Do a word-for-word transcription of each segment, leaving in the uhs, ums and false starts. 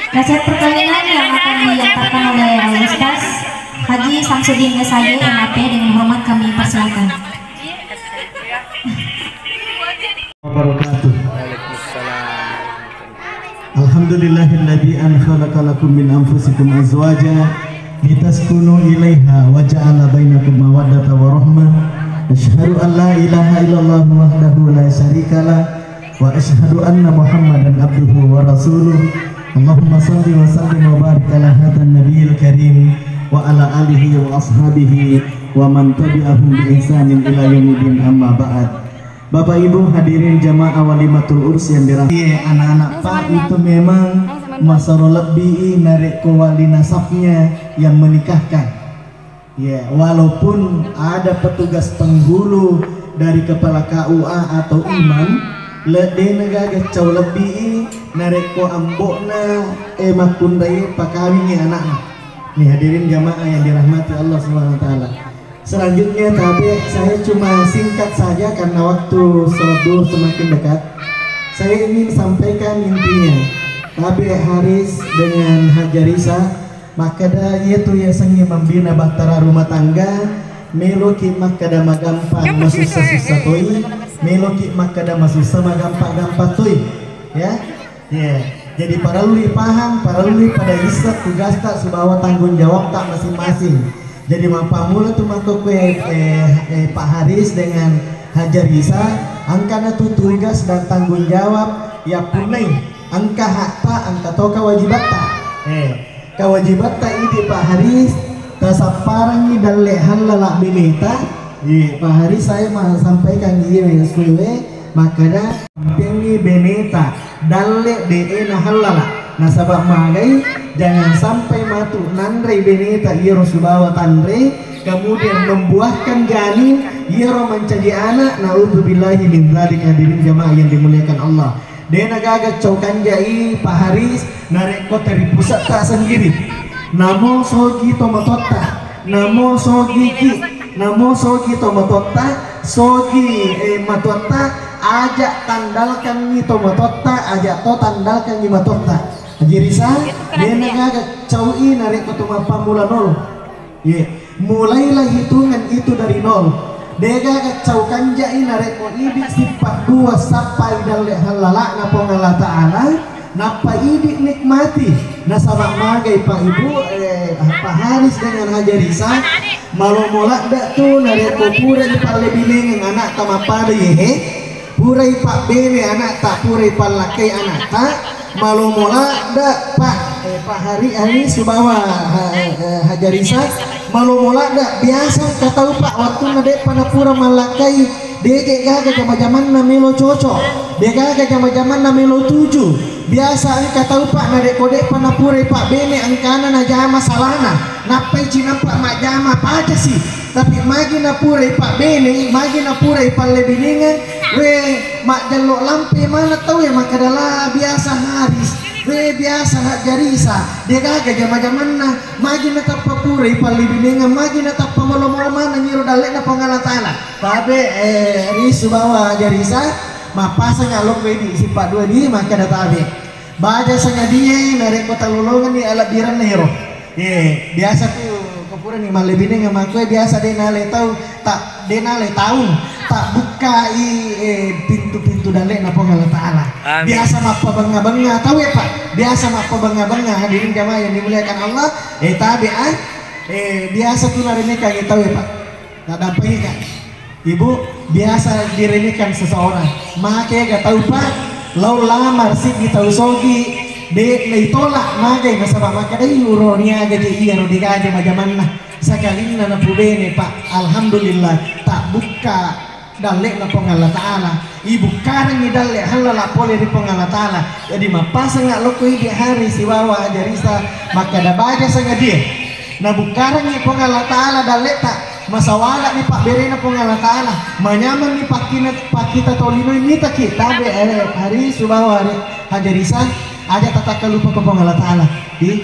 Kaset perkawinan yang akan diantarkan oleh Al Ustaz Haji Samsudin S I D, M A P, dengan hormat kami persilakan. Wabarakatuh. Alhamdulillahilladzi an khalaqa lakum min anfusikum azwaja litaskunu ilaiha wa ja'ala bainakum mawaddata wa rahmah. Asyhadu an la ilaha illallah wahdahu la syarikalah wa asyhadu anna Muhammadan abduhu wa rasuluh. Allahumma salli wa sallim wa barik ala hadzan nabiyil karim wa ala alihi wa ashabihi wa man tabi'ahum bi ihsanin ila yaumiddin, amma ba'd. Bapak Ibu hadirin jamaah walimatul urs yang dirahmati, anak-anak Pak, itu memang masaro lebbi narekko wali nasabnya yang menikahkan. Ya, walaupun ada petugas penghulu dari kepala K U A atau imam, le-, de' nagaga cau lebbi narekko ambo'na, eh, makkunrai pakawingi anakna. Nih, hadirin jamaah yang dirahmati Allah Subhanahu wa Ta'ala. Selanjutnya, tapi saya cuma singkat saja karena waktu sholat duhur semakin dekat. Saya ingin sampaikan intinya, tapi Haris dengan Hajarisa makkeda, iyatu yasengnge mambina bahtera rumah tangga, meloki makkeda magampang masussa-sussa toi, meloki makkeda masussa magampa-gampa toi, ya. Iya, jadi parellu ipahang, parellu pada isseng tugasta sibawa tanggung jawabta masing-masing. Jadi mappammula tu makkokkoe, eh, eh, Pak Haris dengan Hajarisa, engkana tu tugas dan tanggung jawab yappunnai, engka hakta, engka to kewajibatta. Eh, kewajibatta idi Pak Haris, tasapparengngi dalle hallala beneta. Iya, Pak Haris, saya mau sampaikan iya, ya, suwe, makkeda, penni beneta dalle de'e nahallala. Nasaba magai, jangan sampai matu nanrei beneta iyaro sibawa tanre, kemudian membuahkan janin iyaro mancaji anak, naudzubillahi min dzalik. Hadirin jamaah yang dimuliakan Allah, de' nagaga cau kanjai Pak Haris narekko teri pusetta sendiri. Namo sogi tomatotta, namo sogi ki, namo sogi tomatotta, sogi, eh, matotta, aja tandalkangi tomatotta, aja to tandalkangi matotta. Hajarisa, de' nagaga cau i narekko to mappammula nol. Ye, mulailah hitungan itu dari nol. De' gaga cau kanjai narekko idi sippa dua sappai dalle hallala'na Puang Allah Ta'ala, nappa idi nikmati. Nasaba magai Pak Ibu, eh, Pak Haris dengan Hajarisa, malomo ladda tu narekko pura ipallebinengeng anakta mappada ye, he. Purai pabbene anakta, purai pallakkai anakta, malomo ladda, Pak, eh, Pak Hari, Hari sibawa, ha-, eh, Hajarisa, malomo ladda, biasa engka tau, Pak, wattunna de'pa napura mallakkai, de' gaga jama-jamanna melo cocok, de' gaga jama-jamanna melo tuju. Biasa engka tau, Pak, narekko de'pa napurai pabbene engkana najama salana, nappai cinampa majjama pajasi. Tapi magi napurai pabbene, magi napurai pallebinengeng, we, majjello lampe maneng tauwe makkeda, la biasa Haris, we, biasa Hajarisa, de' gaga jama-jamanna, magi natappa purai pallebinengeng, magi natappa molo-molo maneng iro dalle'na Puang Allah Ta'ala. Tabe, eh, Risu bawa Hajarisa, mappasang alokko idi, sippa dua di, makkeda tabe. Baja sangadie narekko talolongenni alebbirenna ero. Eh, biasa tu ko purani mallebinengeng makkoe biasa de' nale tau, ta, de' nale taung, tabbukkai, eh, pintu-pintu dalle'na Puang Allah Ta'ala. Amin. Biasa mappabengnga-bengnga tauwe, Pak. Biasa mappabengnga-bengnga, hadirin jamaah yang dimuliakan Allah. Eh, tabe, ah. Eh, biasa tu naremekangi tauwe, Pak. Naddampengi ka. Ibu, biasa diremehkan seseorang. Make ga tau, Pak, lao lamar siddi tau sogi, de' naitolak, magai nasaba makkedai uroniaga je iyaro de' gaga jama-jamanna. Sakalinna napubene, Pak, alhamdulillah, tabbukka dalle'na Puang Allah Ta'ala. Ibukkarengngi dalle hallala pole ri Puang Allah Ta'ala. Jadi mappasengnga lokko idi Hari sibawa Hajarisa makkeda baja sangadie. Nabukkarengngi Puang Allah Ta'ala dalle'ta, masawala'ni pabberena Puang Allah Ta'ala, manyamenni pakkina-, pakkita tolino mitaki tabe, eh, Hari sibawa Hari Hajarisa, aja tatakkalupa ko Puang Allah Ta'ala. Di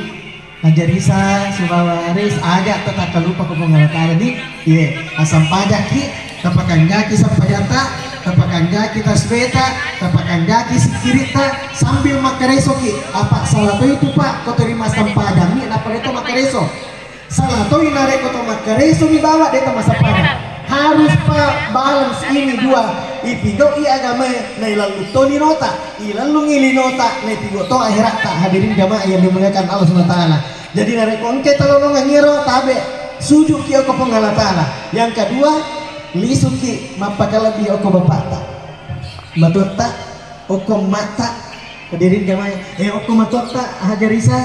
Hajarisa sibawa Haris, aja tatakkalupa ko Puang Allah Ta'ala, di. Iye, asam pajakki, tapakanjaki sampajatta, Tapakanjaki tasbeta, tapakanjaki sikkiritta sambil makkaresoki. Apa salah toi tu, Pak, ko terima sempajammi nappa deto makkareso. Salah toi narekko to makkareso mi bawa deto massempajang. Harus, Pak, balance ini dua. Ipigau'i agamae, nailallu to linota, ilallungi linota, naipigo to akhiratta. Hadirin jamaah yang dimuliakan Allah Subhanahu wa Ta'ala. Jadi narekko engke talolongang iyaro tabe, sujuki okko Puang Allah Ta'ala. Yang kedua, lisuki mappakalebbi okko bapakta, matotta, okko matta. Hadirin jamaah, eh, okko matotta Hajarisa,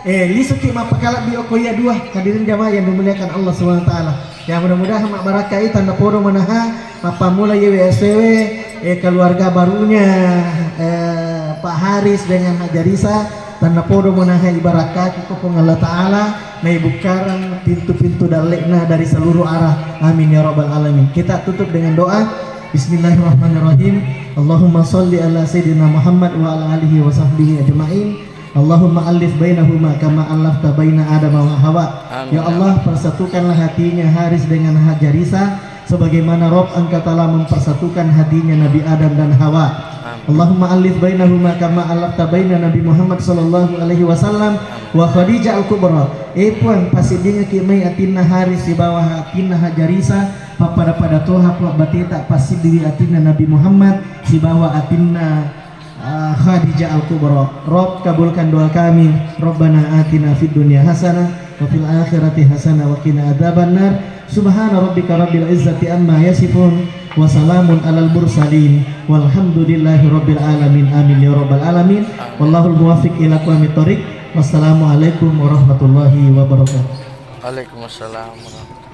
eh, lisuki mappakalebbi okko iya dua. Hadirin jamaah yang dimuliakan Allah Subhanahu wa Ta'ala. Ya, mudah-mudahan mabbarakkai, tanda podo manaha mappammula iye W S W, eh, keluarga barunya, eh, Pak Haris dengan Hajarisa, tanda podo manaha ibarakkaki ko Puang Allah Ta'ala, naibukkarang pintu-pintu dalle'na dari seluruh arah. Amin ya rabbal alamin. Kita tutup dengan doa. Bismillahirrahmanirrahim. Allahumma salli ala sayyidina Muhammad wa ala alihi wa sahbihi ajma'in. Allahumma allif bainahuma kama allafta baina Adam wa Hawa. Amin. Ya Allah, persatukanlah hatinya Haris dengan Hajarisa sebagaimana Rob engkau telah mempersatukan hatinya Nabi Adam dan Hawa. Amin. Allahumma allif bainahuma kama allafta baina Nabi Muhammad sallallahu alaihi wasallam wa Khadijah al-Kubra. Eh Puang, pasiddingaki mai atinna Haris sibawa atinna Hajarisa, pappada-pada toha Puang bateta pasiddiwi atinna Nabi Muhammad sibawa atinna Ah, Khadijah Al-Kubra. Rob, kabulkan doa kami. Rabbana atina fid dunya hasanah wa fil akhirati hasanah wa qina adzabannar. Subhana rabbika rabbil izzati amma yasifun. Wa salamun alal mursalin. Walhamdulillahi rabbil alamin. Amin ya rabbal alamin. Wallahul muwaffiq ila aqwamit thoriq. Wassalamualaikum warahmatullahi wabarakatuh. Waalaikumsalam warahmatullahi